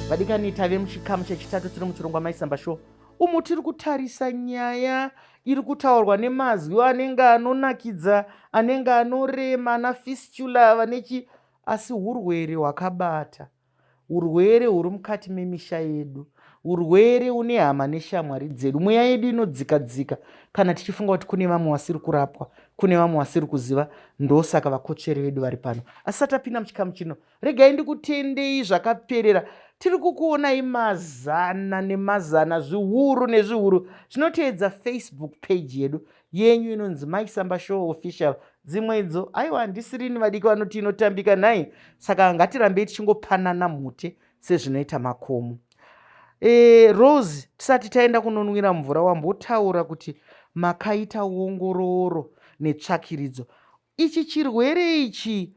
Vadikani, tave muchikamu chechitatu tiri muchirongwa Maisamba Show, umo tiri kutarisa nyaya iri kutaurwa nemazwi anenge anonakidza, anenge anorema, ana fistula vanechi, asi urwere hwakabata, urwere huri mukati memisha yedu, urwere une hama neshamwari dzedu. Mweya yedu inodzika dzika kana tichifunga kuti kune vamwe vasiri kurapwa, kune vamwe vasiri kuziva. Ndosaka vakotsveri vedu vari pano. Asi satapinda muchikamu chino, regai ndikutendei zvakaperera. Tiri kukuonai mazana nemazana, zviuru nezviuru zvinoteedza Facebook page yedu yenyu inonzi Maisamba Show Official. Dzimwe idzo, aiwa, handisirini, vadiki vanoti inotambika nhai. Saka ngatirambei tichingopanana mhute sezvinoita makomo. Rose, tisati taenda kunonwira mvura, wambotaura kuti makaita ongororo netsvakiridzo. Ichi chirwere ichi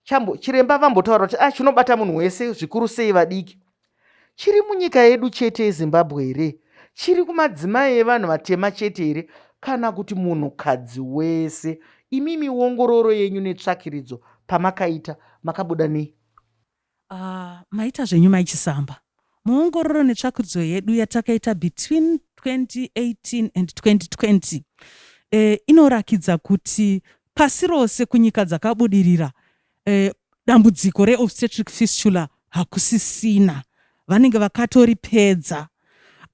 chambo, chiremba vambotaura kuti chinobata munhu wese, zvikuru sei vadiki. Chiri munyika yedu chete yeZimbabwe here? Chiri kumadzimai evanhu vatema chete here, kana kuti munhukadzi wese? Imimi, ongororo yenyu netsvakiridzo pamakaita, makabuda nei? Maita zvenyu, Maichisamba. Muongororo netsvakurudzo yedu yatakaita between 2018 and 2020 inorakidza kuti pasi rose, kunyika dzakabudirira, dambudziko reobstetric fistula hakusisina, vanenge vakatoripedza.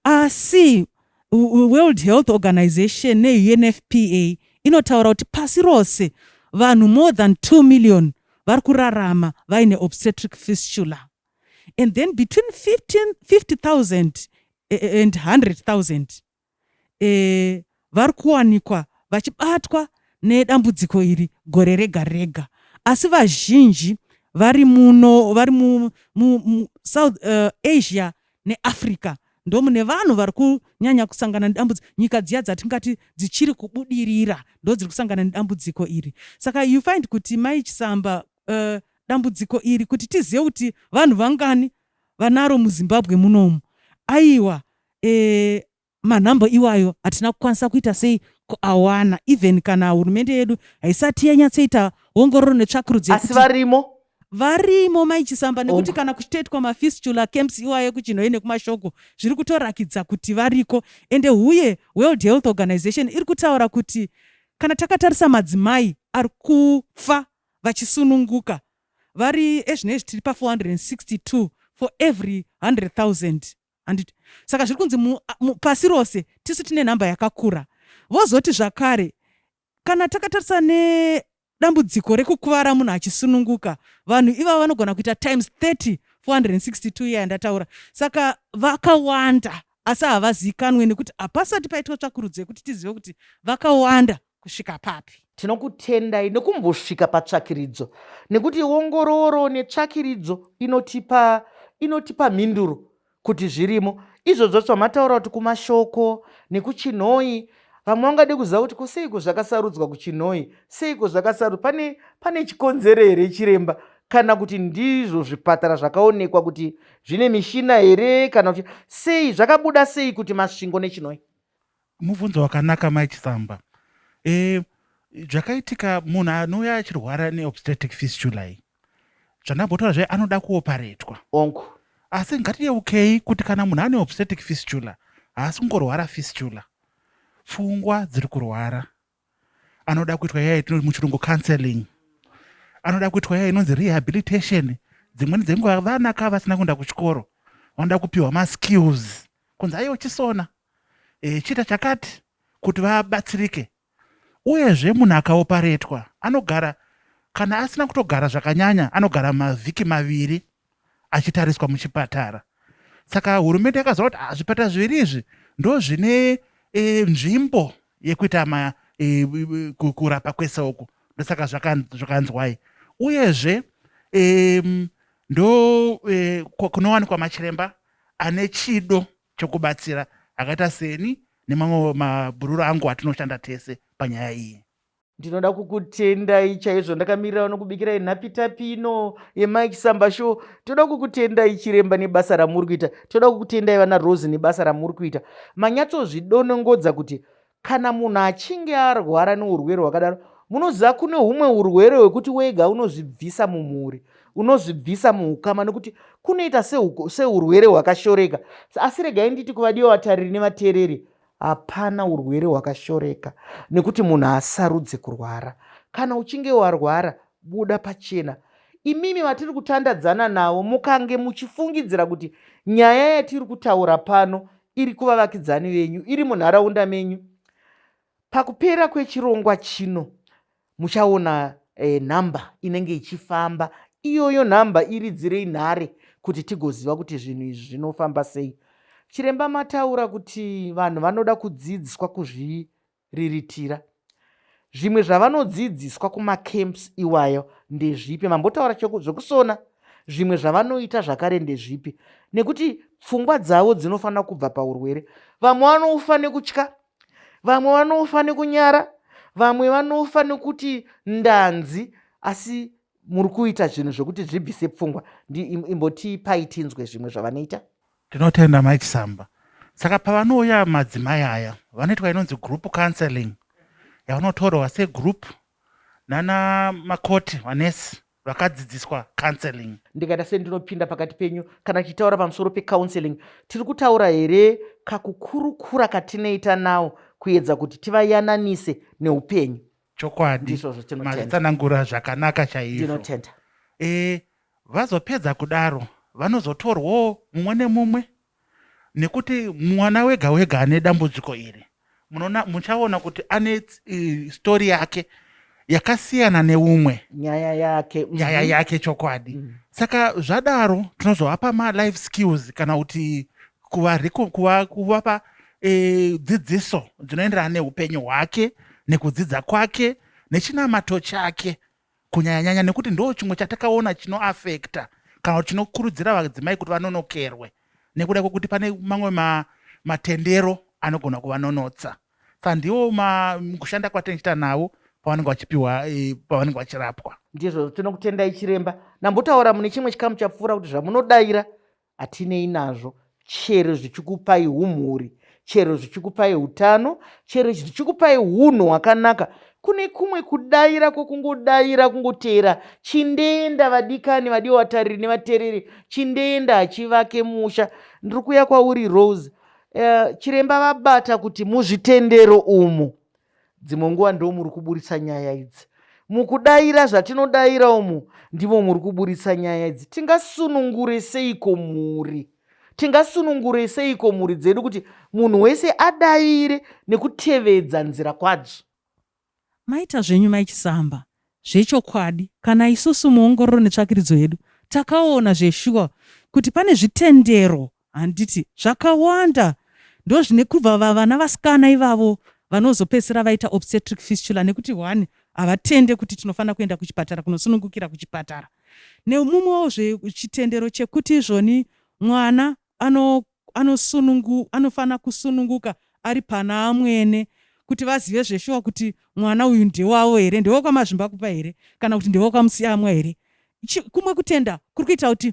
Asi World Health Organization neUNFPA inotaura kuti pasi rose vanhu more than 2 million vari kurarama vaine obstetric fistula, and then between 50,000 and 100,000 vari kuwanikwa vachibatwa nedambudziko iri gore rega rega. Asi vazhinji vari muno, vari muSouth Asia neAfrica, ndo mune vanhu vari kunyanya kusangana nedambudziko. Nyika dziya dzatingati dzichiri kubudirira ndo dziri kusangana nedambudziko iri. Saka you find kuti, Mai Chisamba, dambudziko iri, kuti tizive kuti vanhu vangani vanaro muZimbabwe munomu, aiwa, manhamba iwayo hatina kukwanisa kuita sei kuawana, even kana hurumende yedu haisati yanyatsoita ongororo netsvakurudzo. Asi varimo? Varimo, Maichisamba, nekuti kana kuchitoitwa mafistula camps iwayo kuChinhoyi nekuMashoko, zviri kutorakidza kuti variko. Ende huye World Health Organization iri kutaura kuti kana takatarisa madzimai ari kufa vachisununguka vari ezvinezvi, tiri pa462 for every 100,000, handiti? Saka zviri kunzi pasi rose tisu tine nhamba yakakura. Vozoti zvakare kana takatarisa nedambudziko rekukuvara munhu achisununguka, vanhu ivavo vanogona kuita times 30 462 iya yandataura. Saka vakawanda, asi havazivikanwe nekuti hapasati paitwa tsvakurudzo yekuti tizive kuti vakawanda kusvika papi. Tinokutendai nekumbosvika patsvakiridzo, nekuti ongororo netsvakiridzo inotipa mhinduro kuti zvirimo izvozvo zvamataura kuti kuMashoko nekuChinhoyi. Vamwe vangade kuziva kuti kuseiko zvakasarudzwa kuChinhoyi, seiko zvakasarudzwa. Pane chikonzero here, chiremba, kana kuti ndizvo zvipatara zvakaonekwa kuti zvine mishina here, kana kuti sei zvakabuda sei kuti Masvingo neChinhoyi? Mubvunzo wakanaka, Mai Chisamba. Zvakaitika, munhu anouya achirwara neobstetric fistula iyi, zvandambotaura zve, anoda kuoparetwa. Asi ngatiyeukei kuti kana munhu ane obstetric fistula, haasi kungorwara fistula, pfungwa dziri kurwara. Anoda kuitwa iya yatinoti muchirungu counseling, anoda kuitwa iya inonzi rehabilitation. Dzimweni dzenguva vana ka vasina kuenda kuchikoro vanoda kupiwa maskills, kunzi aiwa, chisona, chiita chakati, kuti vabatsirike. Uyezve munhu akaoparetwa anogara, kana asina kutogara zvakanyanya, anogara mavhiki 2 achitariswa muchipatara. Saka hurumende yakaziva kuti zvipatara zviviri izvi ndo zvine nzvimbo yekuita kurapa kwese uku, ndosaka zvakanzwai. Uyezve ndo kunowanikwa machiremba ane chido chokubatsira, akaita seni nemamwe mabhururu angu atinoshanda tese panyaya iyi. Ndinoda kukutendai chaizvo. Ndakamirira vanokubikirai nhapitapi ino yeMike Samba Show. Toda kukutendai, chiremba, nebasa ramuri kuita. Toda kukutendai, vana Rose, nebasa ramuri kuita. Manyatsozvidonongodza kuti kana munhu achinge arwara neurwere hwakadaro, Munoziva kune humwe urwere hwekuti wega unozvibvisa mumhuri, unozvibvisa muukama nekuti kunoita seurwere hwakashoreka. Asi regai nditi kuvadiwa vatariri nevateereri, hapana urwere hwakashoreka nekuti munhu haasarudze kurwara. Kana uchinge warwara, buda pachena. Imimi vatiri kutandadzana navo mukange muchifungidzira kuti nyaya yatiri kutaura pano iri kuvavakidzani venyu, iri munharaunda menyu, pakupera kwechirongwa chino muchaona nhamba inenge ichifamba. Iyoyo nhamba iridzirei nhare kuti tigoziva kuti zvinhu izvi zvinofamba sei. Chiremba mataura kuti vanhu vanoda kudzidziswa kuzviriritira. Zvimwe zvavanodzidziswa kumacamps iwayo ndezvipi? Mambotaura zvekusona, zvimwe zvavanoita zvakare ndezvipi? Nekuti pfungwa dzavo dzinofanira kubva paurwere. Vamwe vanofa nekutya, vamwe vanofa nekunyara, vamwe vanofa nekuti ndanzi, asi muri kuita zvinhu zvekuti zvibvise pfungwa. Imbotipai tinzwe zvimwe zvavanoita. Tinotenda Mai Chisamba. Saka pavanouya madzimai aya vanoitwa inonzi group counseling yavanotorwa segroup nana makoti vanesi vakadzidziswa counseling. Ndikaita sendinopinda pakati penyu kana tichitaura pamusoro pecounseling, tiri kutaura here kakukurukura katinoita nawo kuedza kuti tivayananise neupenyu? Chokwadi, Ndizvozvo, tinotenda. Mazvitsanangura zvakanaka chaizvo. Ndinotenda. Vazopedza kudaro vanozotorwawo mumwe nemumwe nekuti mwana wega wega ane dambudziko iri muchaona kuti ane story yake yakasiyana neumwe. Nyaya yake. Nyaya yake, chokwadi. Saka zvadaro tinozovapa ma-life skills kana kuti kuvapa dzidziso dzinoenderana neupenyu hwake nekudzidza kwake nechinamato chake kunyanya-nyanya, nekuti ndo chimwe chatakaona chinoafekta kana kuti chinokurudzira vadzimai kuti vanonokerwe nekuda kwekuti pane mamwe matendero anogona kuvanonotsa. Saka ndiwo kushanda kwatinoita navo pavanenge vachipiwa, pavanenge vachirapwa. Ndizvo, tinokutendai chiremba. Ndambotaura mune chimwe chikamu chapfuura kuti zvamunodaira hatinei nazvo, chero zvichikupai humhuri, chero zvichikupai utano, chero zvichikupai hunhu hwakanaka. Kune kumwe kudaira kwokungodaira, kungoteera chindenda. Vadikani, vadiwa vatariri nevatereri, chindenda hachivake musha. Ndiri kuuya kwauri Rose. Chiremba vabata kuti muzvitendero umu dzimwe nguva ndo muri kuburitsa nyaya idzi. Mukudaira zvatinodaira umu ndimo muri kuburitsa nyaya idzi. Tingasunungure seiko mhuri? Tingasunungure seiko mhuri dzedu kuti munhu wese adaire nekutevedza nzira kwadzo? Maita zvenyu Mai Chisamba. Zvechokwadi, kana isusu muongororo netsvakiridzo yedu takaona zveshuwa kuti pane zvitendero handiti zvakawanda ndozvine kubva vana vasikana ivavo vanozopedzisira vaita obstetric fistula nekuti one havatende kuti tinofanira kuenda kuchipatara kunosunungukira kuchipatara. Nemumwewo zvechitendero chekuti izvoni mwana anofanira kusununguka ari pana amwene kuti vazive zveshuwa kuti mwana uyu ndewavo here, ndewekwamazvimbakupa here kana kuti ndewekwamusiyamwa here. Kumwe kutenda kuri kuita kuti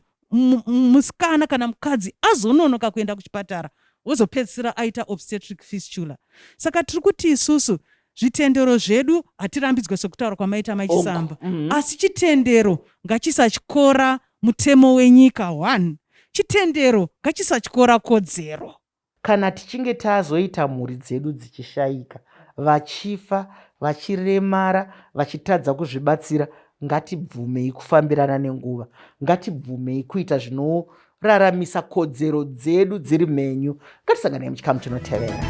musikana kana mukadzi azononoka kuenda kuchipatara wozopedzisira aita obstetric fistula. Saka tiri kuti isusu zvitendero zvedu hatirambidzwe sekutaura kwamaita Mai Chisamba, asi chitendero ngachisatyora mutemo wenyika 1. Chitendero ngachisatyora kodzero. Kana tichinge tazoita mhuri dzedu dzichishaika, vachifa, vachiremara, vachitadza kuzvibatsira, ngatibvumei kufambirana nenguva. Ngatibvumei kuita zvinoraramisa kodzero dzedu dziri mhenyu. Ngatisanganei muchikamu chinotevera.